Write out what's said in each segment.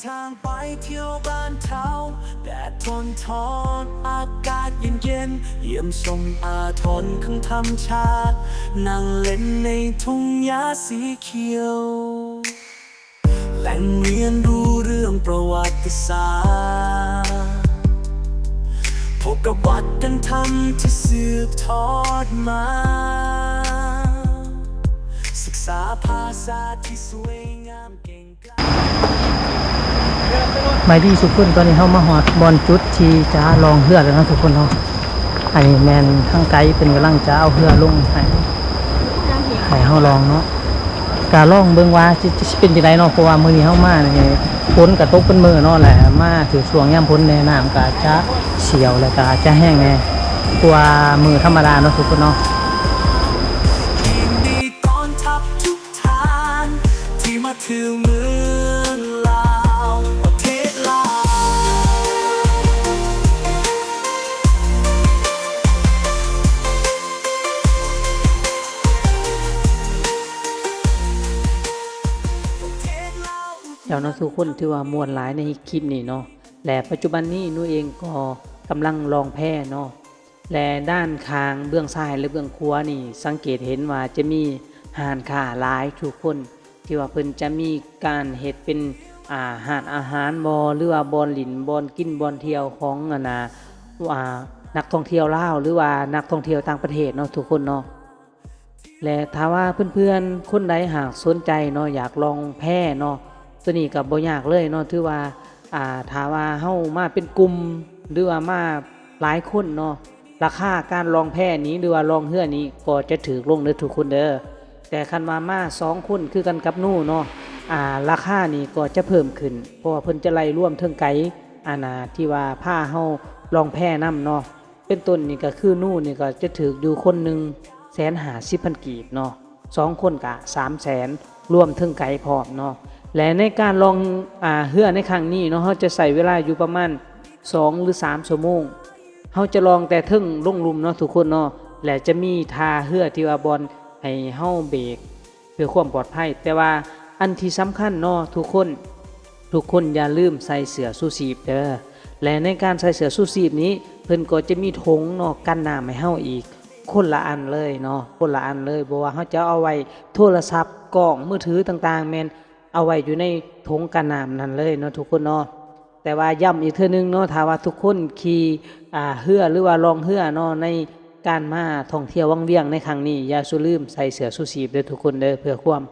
ທາງໄປທ່ຽວບ້ານເຖົ້າ ແດດທົນທອນ ອາກາດເຢັນໆ ຢ້ຽມຊົມອາທົນຂອງທຳມະຊາດ ນັ່ງຫຼິ້ນໃນທົ່ງຫຍ້າສີຂຽວ ແຫຼ່ງຮຽນຮູ້ເລື່ອງປະຫວັດຕິສາດ ພົບກັບວັດທະນະທຳທີ່ສືບທອດມາ ສຶກສາຜາສາທີ່ສວຍງາມເກັ່ງ ສະບາຍດີທຸກຄົນ ຕອນນີ້ເຮົາມາຮອດບ່ອນຈຸດທີ່ຈະລ່ອງເຮືອແລ້ວເນາະທຸກຄົນເນາະ. ອັນນີ້ແມ່ນທາງໄກເພິ່ນກຳລັງຈະເອົາເຮືອລົງໃຫ້ ໃຫ້ເຮົາລ່ອງເນາະ. ກະລອງເບິ່ງວ່າຊິ ຊິເປັນຈັ່ງໃດເນາະ ເພາະວ່າມື້ນີ້ເຮົາມານີ້ຝົນກະຕົກເປັນມື້ເນາະ ແລະມາຖືກຊ່ວງຍາມຝົນແດ່ ນ້ຳກະຈະສຽວ ແລະກະອາດຈະແຮງແດ່ກວ່າມື້ທຳມະດາເນາະທຸກຄົນເນາະ. ທີ່ມາເທື່ອເມືອງລາວ ປະເທດລາວ ເຈົ້າເນາະທຸກຄົນ ຖືວ່າມ່ວນຫຼາຍໃນຄລິບນີ້ເນາະ. ແລະປັດຈຸບັນນີ້ໜູເອງກໍກຳລັງລ່ອງແພເນາະ. ແລະດ້ານຂ້າງເບື້ອງຊ້າຍ ແລະເບື້ອງຂວານີ້ ສັງເກດເຫັນວ່າຈະມີຮ້ານຄ້າຫຼາຍທຸກຄົນ ທີ່ວ່າເພິ່ນຈະມີການເຮັດເປັນ ອ່າ ຮ້ານອາຫານບໍ ຫຼືວ່າບ່ອນຫຼິ້ນ ບ່ອນກິນ ບ່ອນທ່ຽວຂອງ ອັນນ່າ ອ່າ ນັກທ່ອງທ່ຽວລາວ ຫຼືວ່ານັກທ່ອງທ່ຽວຕ່າງປະເທດເນາະທຸກຄົນເນາະ. ແລະຖ້າວ່າເພື່ອນໆຄົນໃດຫາກສົນໃຈເນາະ ຢາກລ່ອງແພເນາະ ໂຕນີ້ກໍບໍ່ຍາກເລີຍເນາະ ຖືວ່າ ອ່າ ຖ້າວ່າເຮົາມາເປັນກຸ່ມ ຫຼືວ່າມາຫຼາຍຄົນເນາະ ລາຄາການລ່ອງແພນີ້ ຫຼືວ່າລ່ອງເຮືອນີ້ກໍຈະຖືກລົງເດີທຸກຄົນເດີ. ແຕ່ຄັນວ່າມາສອງຄົນຄືກັນກັບໜູເນາະ ອ່າ ລາຄານີ້ກໍຈະເພີ່ມຂຶ້ນ ເພາະວ່າເພິ່ນຈະໄລ່ລວມເຖິງໄກ ອັນນ່າ ທີ່ວ່າພາເຮົາລ່ອງແພນຳເນາະ. ເປັນຕົ້ນນີ້ກໍຄືໜູນີ້ກໍຈະຖືກຢູ່ຄົນໜຶ່ງແສນຫ້າສິບພັນກີບເນາະ ສອງຄົນກະສາມແສນ ລວມເຖິງໄກພ້ອມເນາະ. ແລະໃນການລ່ອງ ອ່າ ເຮືອໃນຄັ້ງນີ້ເນາະ ເຮົາຈະໃຊ້ເວລາຢູ່ປະມານສອງ ຫຼື ສາມຊົ່ວໂມງ. ເຮົາຈະລ່ອງແຕ່ເທິງລົງລຸ່ມເນາະທຸກຄົນເນາະ ແລະຈະມີທ່າເຮືອທີ່ວ່າບ່ອນໃຫ້ເຮົາເບກ ເພື່ອຄວາມປອດໄພ. ແຕ່ວ່າອັນທີ່ສຳຄັນເນາະທຸກຄົນ ທຸກຄົນຢ່າລືມໃສ່ເສື້ອຊູຊີບເດີ. ແລະໃນການໃສ່ເສື້ອຊູຊີບນີ້ ເພິ່ນກໍຈະມີຖົງເນາະ ກັນນ້ຳໃຫ້ເຮົາອີກ ຄົນລະອັນເລີຍເນາະ ຄົນລະອັນເລີຍ. ບໍ່ວ່າເຮົາຈະເອົາໄວ້ໂທລະສັບ ກ້ອງມືຖືຕ່າງໆ ແມ່ນເອົາໄວ້ຢູ່ໃນຖົງກັນນ້ຳນັ້ນເລີຍເນາະທຸກຄົນເນາະ. ແຕ່ວ່າຢ້ຳອີກເທື່ອໜຶ່ງເນາະ ຖ້າວ່າທຸກຄົນຂີ່ ອ່າ ເຮືອ ຫຼືວ່າລ່ອງເຮືອເນາະ ໃນການມາທ່ອງທ່ຽວວັງວຽງໃນຄັ້ງນີ້ ຢ່າສູ່ລືມໃສ່ເສື້ອຊູຊີບເດີທຸກຄົນເດີ ເພື່ອຄວາມ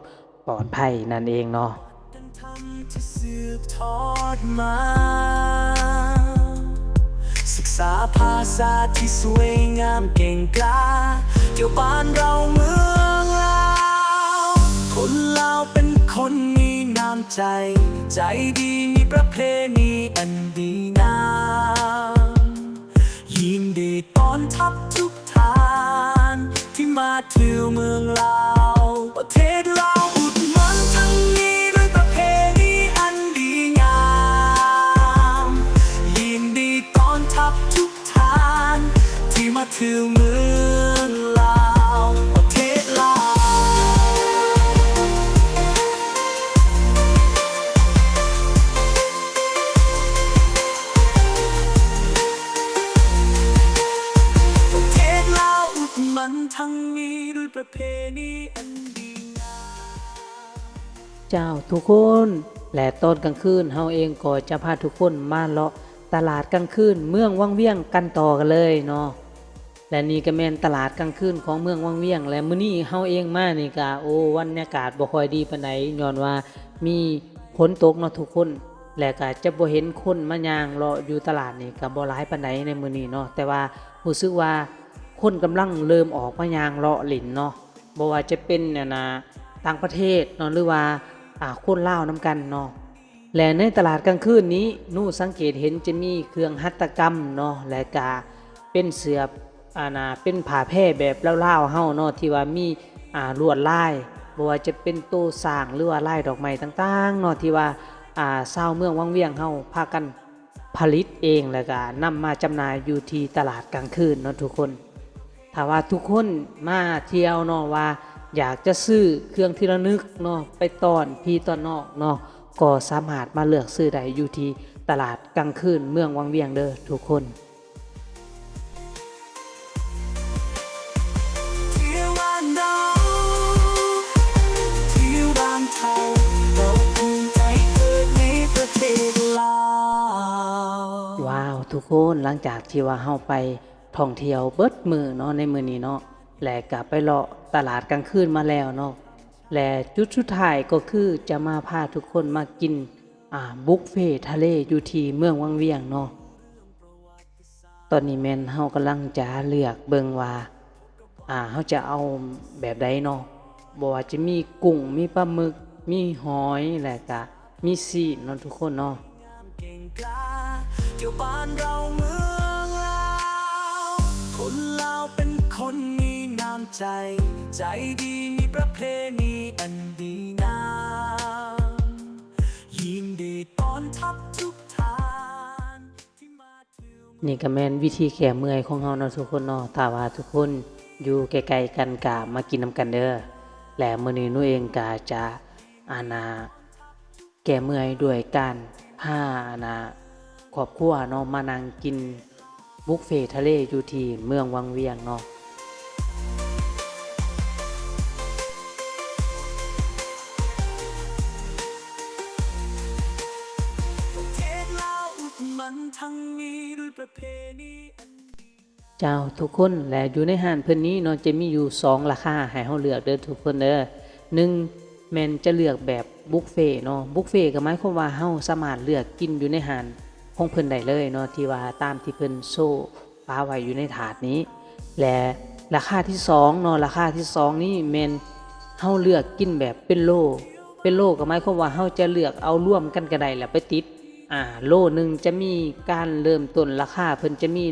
ປອດໄພນັ້ນເອງເນາະ. ສຶກສາຜາສາທີ່ສວຍງາມເກັ່ງກ້າ ທ່ຽວບ້ານເຮົາເມືອງລາວ ຄົນລາວເປັນຄົນມີນ້ຳໃຈ ໃຈດີ ມີປະເພນີອັນດີງາມ ຍິນດີຕ້ອນຮັບທຸກທ່ານ ທີ່ມາທ່ຽວເມືອງລາວ ປະເທດລາວອຸດໝັນທັງມີດ້ວຍປະເພນີອັນດີງາມ ຍິນດີຕ້ອນຮັບທຸກທ່ານ ທີ່ມາທ່ຽວເມືອງລາວ ປະເທດລາວ. ເຈົ້າທຸກຄົນ ແລະຕອນກາງຄືນເຮົາເອງກໍຈະພາທຸກຄົນມາເລາະຕະຫຼາດກາງຄືນເມືອງວັງວຽງກັນຕໍ່ກັນເລີຍເນາະ. ແລະນີ້ກໍແມ່ນຕະຫຼາດກາງຄືນຂອງເມືອງວັງວຽງ ແລະມື້ນີ້ເຮົາເອງມານີ້ກະ ໂອ້ ບັນຍາກາດບໍ່ຄ່ອຍດີປານໃດ ຍ້ອນວ່າມີຝົນຕົກເນາະທຸກຄົນ ແລະກະຈະບໍ່ເຫັນຄົນມາຍ່າງເລາະຢູ່ຕະຫຼາດນີ້ກະບໍ່ຫຼາຍປານໃດໃນມື້ນີ້ເນາະ. ແຕ່ວ່າຮູ້ສຶກວ່າຄົນກຳລັງເລີ່ມອອກມາຍ່າງເລາະຫຼິ້ນເນາະ ບໍ່ວ່າຈະເປັນ ອັນນ່າ ຕ່າງປະເທດເນາະ ຫຼືວ່າ ອ່າ ຄົນລາວນຳກັນເນາະ. ແລະໃນຕະຫຼາດກາງຄືນນີ້ ໜູສັງເກດເຫັນຈະມີເຄື່ອງຫັດຖະກຳເນາະ ແລະກະເປັນເສື້ອ ອັນນ່າ ເປັນຜ້າແພແບບລາວໆເຮົາເນາະ ທີ່ວ່າມີ ອ່າ ລວດລາຍ ບໍ່ວ່າຈະເປັນໂຕຊ້າງ ຫຼືວ່າລາຍດອກໄມ້ຕ່າງໆເນາະ ທີ່ວ່າ ອ່າ ຊາວເມືອງວັງວຽງເຮົາພາກັນຜະລິດເອງ ແລະກະນຳມາຈຳໜ່າຍຢູ່ທີ່ຕະຫຼາດກາງຄືນເນາະທຸກຄົນ. ຖ້າວ່າທຸກຄົນມາທ່ຽວເນາະ ວ່າຢາກຈະຊື້ເຄື່ອງທີ່ລະນຶກເນາະ ໄປຕ້ອນພີ່ຕ້ອນນ້ອງເນາະ ກໍສາມາດມາເລືອກຊື້ໄດ້ຢູ່ທີ່ຕະຫຼາດກາງຄືນເມືອງວັງວຽງເດີທຸກຄົນ. ວ້າວ ທຸກຄົນ, ຫຼັງຈາກທີ່ວ່າເຮົາໄປທ່ອງທ່ຽວເບິດມື້ເນາະ ໃນມື້ນີ້ເນາະ ແລະກະໄປເລາະຕະຫຼາດກາງຄືນມາແລ້ວເນາະ ແລະຈຸດສຸດທ້າຍກໍຄືຈະມາພາທຸກຄົນມາກິນ ອ່າ ບຸບເຟທະເລຢູ່ທີ່ເມືອງວັງວຽງເນາະ. ຕອນນີ້ແມ່ນເຮົາກຳລັງຈະເລືອກເບິ່ງວ່າ ອ່າ ເຮົາຈະເອົາແບບໃດເນາະ, ບໍ່ວ່າຈະມີກຸ້ງ ມີປາໝຶກ ມີຫອຍ ແລະກະມີຊີ້ນເນາະທຸກຄົນເນາະ. ນີ້ກະແມ່ນວິທີແກ້ເມື່ອຍຂອງເຮົາເນາະທຸກຄົນເນາະ, ຖ້າວ່າທຸກຄົນຢູ່ໃກ້ໆກັນກະມາກິນນຳກັນເດີ. ແລະມື້ນີ້ໜູເອງກະຈະ ອັນນ່າ ແກ້ເມື່ອຍດ້ວຍການພາ ອັນນ່າ ຄອບຄົວເນາະ ມານັ່ງກິນບຸບເຟທະເລຢູ່ທີ່ເມືອງວັງວຽງເນາະ. ເຈົ້າ ທຸກຄົນ ແລະຢູ່ໃນຮ້ານເພິ່ນນີ້ເນາະ ຈະມີຢູ່ສອງລາຄາໃຫ້ເຮົາເລືອກເດີທຸກຄົນເດີ. ໜຶ່ງ ແມ່ນຈະເລືອກແບບບຸບເຟເນາະ, ບຸບເຟກໍໝາຍຄວາມວ່າເຮົາສາມາດເລືອກກິນຢູ່ໃນຮ້ານຂອງເພິ່ນໄດ້ເລີຍເນາະ ທີ່ວ່າຕາມທີ່ເພິ່ນໂຊປາໄວ້ຢູ່ໃນຖາດນີ້. ແລະລາຄາທີສອງເນາະ, ລາຄາທີສອງນີ້ແມ່ນເຮົາເລືອກກິນແບບເປັນໂລ, ເປັນໂລກໍໝາຍຄວາມວ່າເຮົາຈະເລືອກເອົາລວມກັນກໍໄດ້ ແລ້ວໄປຕິດ ອ່າ ໂລໜຶ່ງຈະມີການເລີ່ມຕົ້ນລາຄາ, ເພິ່ນຈະມີ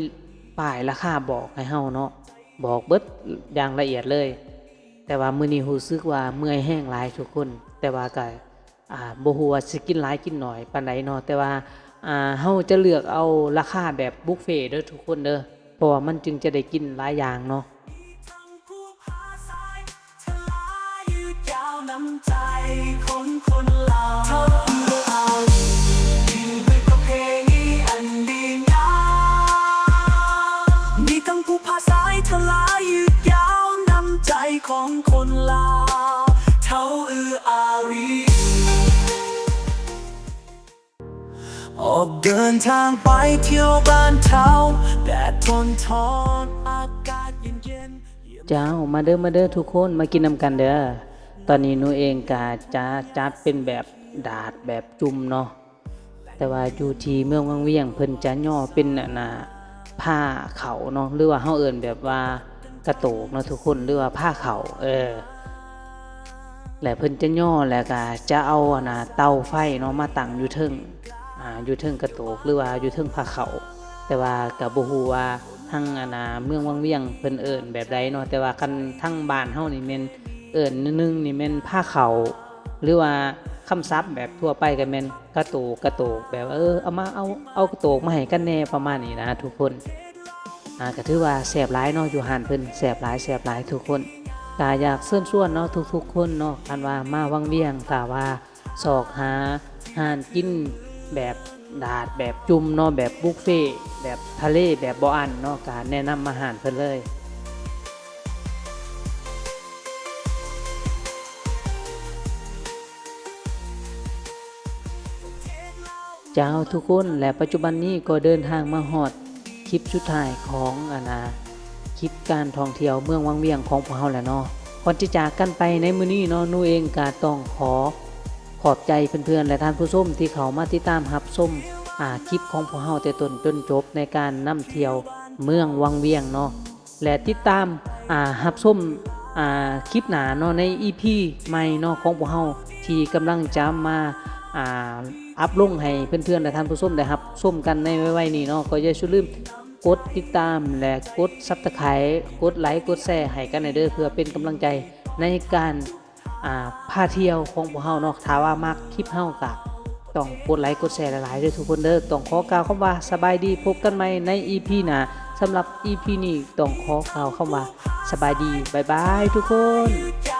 ປ້າຍລາຄາບອກໃຫ້ເຮົາເນາະ, ບອກເບິດຢ່າງລະອຽດເລີຍ. ແຕ່ວ່າມື້ນີ້ຮູ້ສຶກວ່າເມື່ອຍແຮງຫຼາຍທຸກຄົນ, ແຕ່ວ່າກໍ ອ່າ ບໍ່ຮູ້ວ່າຊິກິນຫຼາຍກິນໜ້ອຍປານໃດເນາະ, ແຕ່ວ່າ ອ່າ ເຮົາຈະເລືອກເອົາລາຄາແບບບຸບເຟເດີທຸກຄົນເດີ, ເພາະວ່າມັນຈຶ່ງຈະໄດ້ກິນຫຼາຍຢ່າງເນາະ. ເຈົ້າ ມາເດີ ມາເດີທຸກຄົນ ມາກິນນຳກັນເດີ. ຕອນນີ້ໜູເອງກະຈະຈັດເປັນແບບດາດແບບຈຸ່ມເນາະ. ແຕ່ວ່າຢູ່ທີ່ເມືອງວັງວຽງເພິ່ນຈະຍໍເປັນ ອັນນ່າ ພາເຂົ້າເນາະ ຫຼືວ່າເຮົາເອີ້ນແບບວ່າກະໂຕກເນາະທຸກຄົນ ຫຼືວ່າພາເຂົ້າ ເອີ ແລະເພິ່ນຈະຍໍ ແລະກະຈະເອົາ ອັນນ່າ ເຕົາໄຟເນາະມາຕັ້ງຢູ່ເທິງ ອ່າ ຢູ່ເທິງກະໂຕກ ຫຼືວ່າຢູ່ເທິງພາເຂົ້າ. ແຕ່ວ່າກະບໍ່ຮູ້ວ່າທາງ ອັນນ່າ ເມືອງວັງວຽງເພິ່ນເອີ້ນແບບໃດເນາະ, ແຕ່ວ່າຄັນທາງບ້ານເຮົານີ້ແມ່ນເອີ້ນໜຶ່ງໆນີ້ແມ່ນພາເຂົ້າ ຫຼືວ່າຄຳສັບແບບທົ່ວໄປກໍແມ່ນ ກະໂຕກ ກະໂຕກ ແບບວ່າ ເອີ ເອົາມາ ເອົາ ເອົາກະໂຕກມາໃຫ້ກັນແດ່ ປະມານນີ້ນະທຸກຄົນ. ອ່າ ກໍຖືວ່າແຊບຫຼາຍເນາະ ຢູ່ຮ້ານເພິ່ນ ແຊບຫຼາຍ ແຊບຫຼາຍທຸກຄົນ. ກໍຢາກເຊີນຊວນເນາະ ທຸກໆຄົນເນາະ ຄັນວ່າມາວັງວຽງ ຖ້າວ່າຊອກຫາຮ້ານກິນແບບດາດ ແບບຈຸ່ມເນາະ ແບບບຸບເຟ ແບບທະເລ ແບບບໍ່ອັ້ນເນາະ ກໍແນະນຳມາຮ້ານເພິ່ນເລີຍ. ເຈົ້າ ທຸກຄົນ ແລະປັດຈຸບັນນີ້ກໍເດີນທາງມາຮອດຄລິບສຸດທ້າຍຂອງ ອັນນ່າ ຄລິບການທ່ອງທ່ຽວເມືອງວັງວຽງຂອງພວກເຮົາແລ້ວເນາະ. ກ່ອນຈະຈາກກັນໄປໃນມື້ນີ້ເນາະ ໜູເອງກະຕ້ອງຂໍຂອບໃຈເພື່ອນໆ ແລະທ່ານຜູ້ຊົມທີ່ເຂົ້າມາຕິດຕາມຮັບຊົມ ອາ ຄລິບຂອງພວກເຮົາແຕ່ຕົ້ນຈົນຈົບ ໃນການນຳທ່ຽວເມືອງວັງວຽງເນາະ. ແລະຕິດຕາມ ອ່າ ຮັບຊົມ ອ່າ ຄລິບໜ້າເນາະ ໃນອີພີໃໝ່ເນາະ ຂອງພວກເຮົາທີ່ກຳລັງຈະມາ ອ່າ ອັບລົງໃຫ້ເພື່ອນໆ ແລະທ່ານຜູ້ຊົມໄດ້ຮັບຊົມກັນໃນໄວໆນີ້ເນາະ. ກໍຢ່າສູ່ລືມກົດຕິດຕາມ ແລະກົດຊັບສະໄຄຣບ໌ ກົດໄລກ໌ ກົດແຊໃຫ້ກັນແດ່ເດີ ເພື່ອເປັນກຳລັງໃຈໃນການ ອ່າ ພາທ່ຽວຂອງພວກເຮົາເນາະ. ຖ້າວ່າມັກຄລິບເຮົາກະຕ້ອງກົດໄລກ໌ ກົດແຊຫຼາຍໆເດີທຸກຄົນເດີ. ຕ້ອງຂໍກ່າວຄຳວ່າສະບາຍດີ, ພົບກັນໃໝ່ໃນອີພີໜ້າ. ສຳລັບອີພີນີ້ຕ້ອງຂໍກ່າວຄຳວ່າສະບາຍດີ, ບາຍບາຍທຸກຄົນ.